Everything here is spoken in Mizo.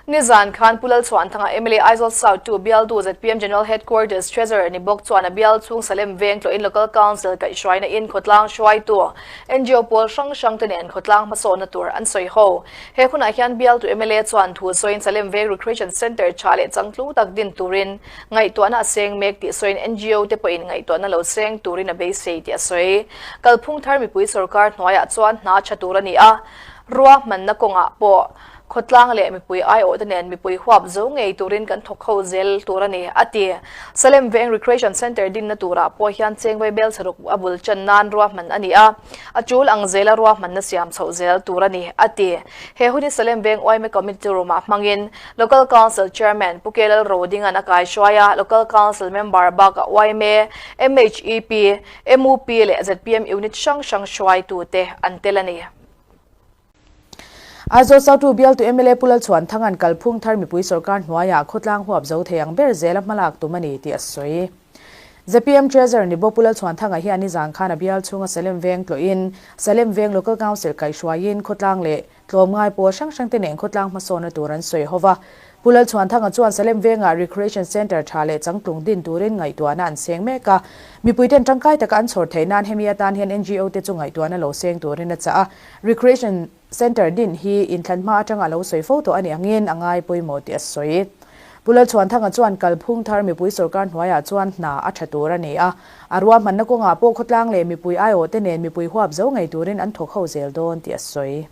Nizan khan Pu Lalchhuanthanga mla Aizawl South 2 bialtu zpm General Headquarters Treasurer ni bawk chuan a bial chhung Salem veng tlawhin Local Council kaihhruaina in khawtlang hruaitu ngo pawl hrang hrang te nen khawtlang hmasawnna tur an sawi ho. He hunah hian bialtu mla chuan thu sawiin Salem veng Recreation Centre tha leh changtlung tak din turin ngaihtuahna a seng mek tih sawiin ngo te pawhin ngaihtuahna lo seng turin a beisei tih a sawi. Kalphung thar mipui sorkar hnuaiah chuan hna tha tur a ni a, ruahmanna kawngah pawh Khawtlang leh mipui aiawhte nen mipui huap zo ngei turin kan thawk ho zel tur a ni, a ti. Salem Veng Recreation Centre dinna turah pawh hian chengvawi bel chharuk a bul chan nan ruahman a ni a, a tul ang zela ruahmanna siam chhoh zel tur a ni, a ti. He hun hi Salem Veng yma Committee room-ah hmangin Local Council Chairman Pu Kelal Rodinga'n a kaihruai a, Local Council member bakah yma, MHEP, MUP leh zpm unit hrang hrang hruaitute an tel a ni. Aizawl Sautu bialtu mla Pu Lalchhuanthanga'n kalphung thar mipui sorkar hnuaiah khawtlang huap zo thei ang ber zela hmalak tum a ni tih a sawi. Zpm Treasurer ni bawk Pu Lalchhuanthanga hian nizan khan a bial chhunga Salem Veng tlawhin Salem Veng Local Council kaihhruaiin khawtlang leh tlawmngai pawl hrang hrangte nen khawtlang hmasawnna tur an sawi ho va. Pu Lalchhuanthanga chuan Salem Vengah Recreation Centre tha leh changtlung din turin ngaihtuahna an seng mek a. Mipuiten tangkai taka an chhawr theih nan hemi atan hian ngo te chu ngaihtuahna lo seng turin a chah a. Recreation Centre din hi inthlan hma atanga a lo sawi fo tawh a nih angin a ngai pawimawh tih a sawi. Pu Lalchhuanthanga chuan kalphung thar mipui sorkar hnuaiah chuan hna a tha tur a ni a. A ruahmanna kawngah pawh khawtlang leh mipui aiawhte nen mipui huap zo ngei turin an thawk ho zel dawn tih a sawi.